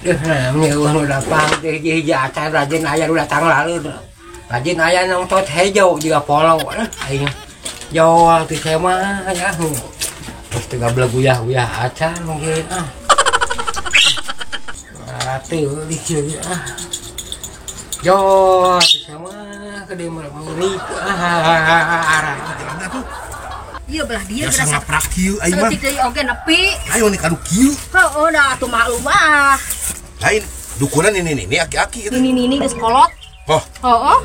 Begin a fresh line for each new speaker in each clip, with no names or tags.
Duh, nah, ini eueuh nu dapang teh hiji-hiji acan rajin aya nu datang lalu. Rajin aya nongtot hejo jiga polo aing. Jauh teh saya mah ya. Terus teu gablek guyah-guyah acan mungkin ah. Ratu di kieu ah. Jauh teh saya mah ke dieu mah milik ah.
Iya belah dia
biasa ngaprak kieu aing mah.
Saeutik deui oge nepi.
Ayo nih kadu kieu.
Heueuh da atuh maklum ah.
Lain dukunan ini nih aki-aki gitu.
Ini nih geus kolot.
Oh.
Heeh.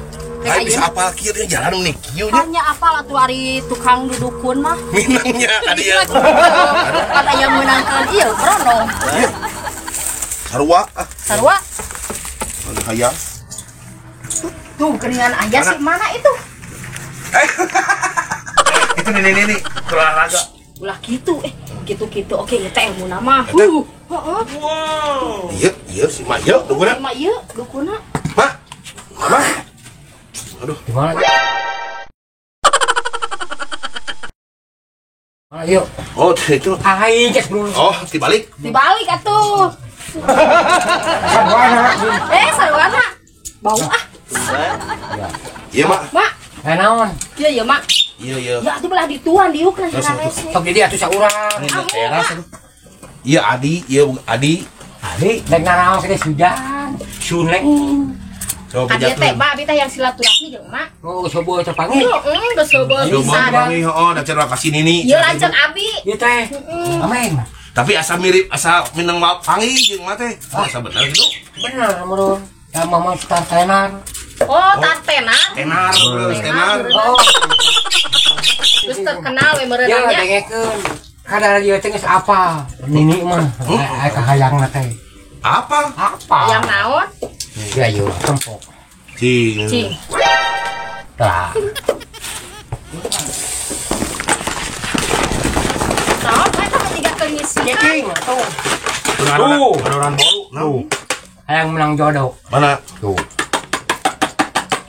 Lain bisa apal kieu dia jalan nih kieu nya.
Hanya apal atuh ari tukang dudukun mah.
Minangnya ka dieu.
Kan aya meunangkeun ieu krono.
Iya. Sarua ah.
Sarua.
Aduh hayang.
Tuh geuningan aya sih mana itu?
Itu nenek-nenek olahraga.
Ulah gitu gitu-gitu. Oke, ieu teh ilmu nama. Heeh.
Wow. Iya, iya si Mak ieu dukuna.
Mak ieu dukuna.
Mak. Mak. Aduh,
gimana? Mana yuk?
Oh, itu.
Aing cek dulu.
Oh, dibalik.
Dibalik atuh.
Sarwana.
Sarwana. Bau ah.
Iya, Mak.
Mak.
Naon?
Iya, iya, Mak.
Iya, iya.
Ya atuh belah dituan diuk lah
Sok jadi atuh saurang.
Iya, Adi, iya Adi.
Adi, rek naraon teh sujan. Suneng.
Coba
Adi teh, Mak, abi teh yang silaturahmi jeung Mak.
Oh, coba terpanggil.
Heeh, geus coba bisa.
Coba heeh, da cenah kasih nini.
Ieu lanceuk abi.
Ieu teh. Amin.
Tapi asa mirip asa minang panggil jeung Mak teh. Asa bener gitu.
Bener, menurut. Ya mama star tenar.
Oh, tar tenar.
Tenar, tenar.
Oh.
Terus terkenal we meureun nya.
Ya dengekeun. Kadar ieu teh geus apa? Nini mah aya kahayangna teh.
Apa?
Apa?
Hayang naon?
Ya ieu tempok.
Cing.
Cing.
Tah.
Sok eta mah jiga keur ngisikan.
Cing atuh.
Tuh, adonan baru.
Tuh. Hayang menang jodoh.
Mana?
Tuh.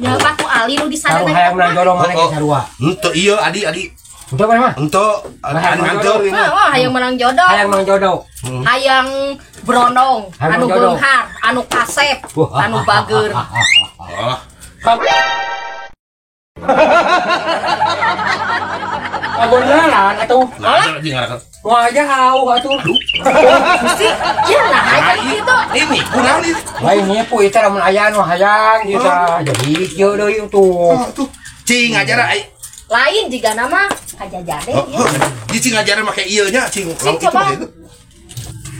Ya Pak ku Ali nu di sana.
Hayang menang jodoh mana ge sarua.
Henteu ieu Adi, Adi.
Henteu mana mah?
Henteu, henteu.
Wah, hayang menang jodoh.
Hayang menang jodoh.
Hayang brondong, anu beunghar, anu kasep, anu bager.
Ah.
Kabeneran atuh.
Nah,
Wah, jauh atuh.
Gusti, ieu nah aya kitu.
Ini kurang ieu.
Lain nipu ieu teh lamun aya nu hayang ieu tah. Jadi kieu deui tuh.
Tuh. Cing ngajaran ai.
Lain jiga nama kajajade ieu.
Di cing ngajaran make ieu nya, cing.
Cing coba.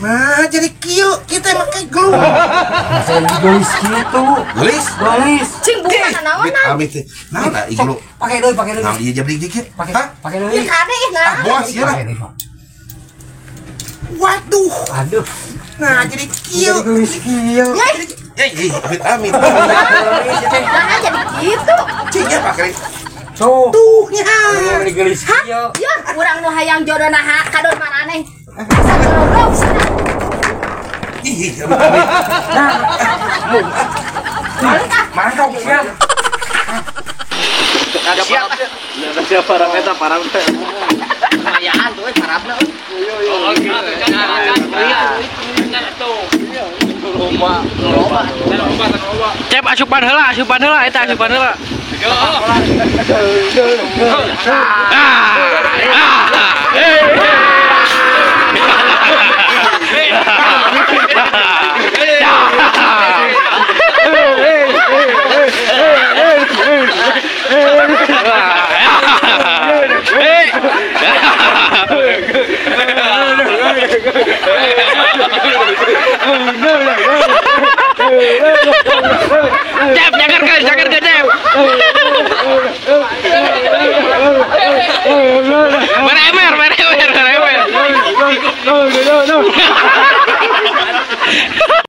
Nah, jadi kieu kita make glue.
Masa gelis kitu.
Gelis?
Gelis.
Cing buka naonan.
Amit teh. Nah, nah iglu.
Pakai deui, pakai deui.
Nah, ieu jabrik dikit.
Pakai, pakai deui.
Ya kade ih nah.
Bos ieu lah. Waduh.
Aduh.
Nah, jadi kieu.
Gelis kieu.
Eh, amit amit.
Nah, jadi kitu.
Cing ya pakai.
Tuh.
Tuh nya.
Gelis kieu.
Ya, urang nu hayang jodoh nah kadon maraneh. Asa jodoh sana.
Ih, amit amit.
Nah,
balik ah.
Mantap ya.
Ada siapa? Ada siapa parang eta parang teh.
Ayaan tuh parabna euy.
Oh,
Cep asupan heula eta asupan heula. Cep, jangan ke Cep. Beremer. No.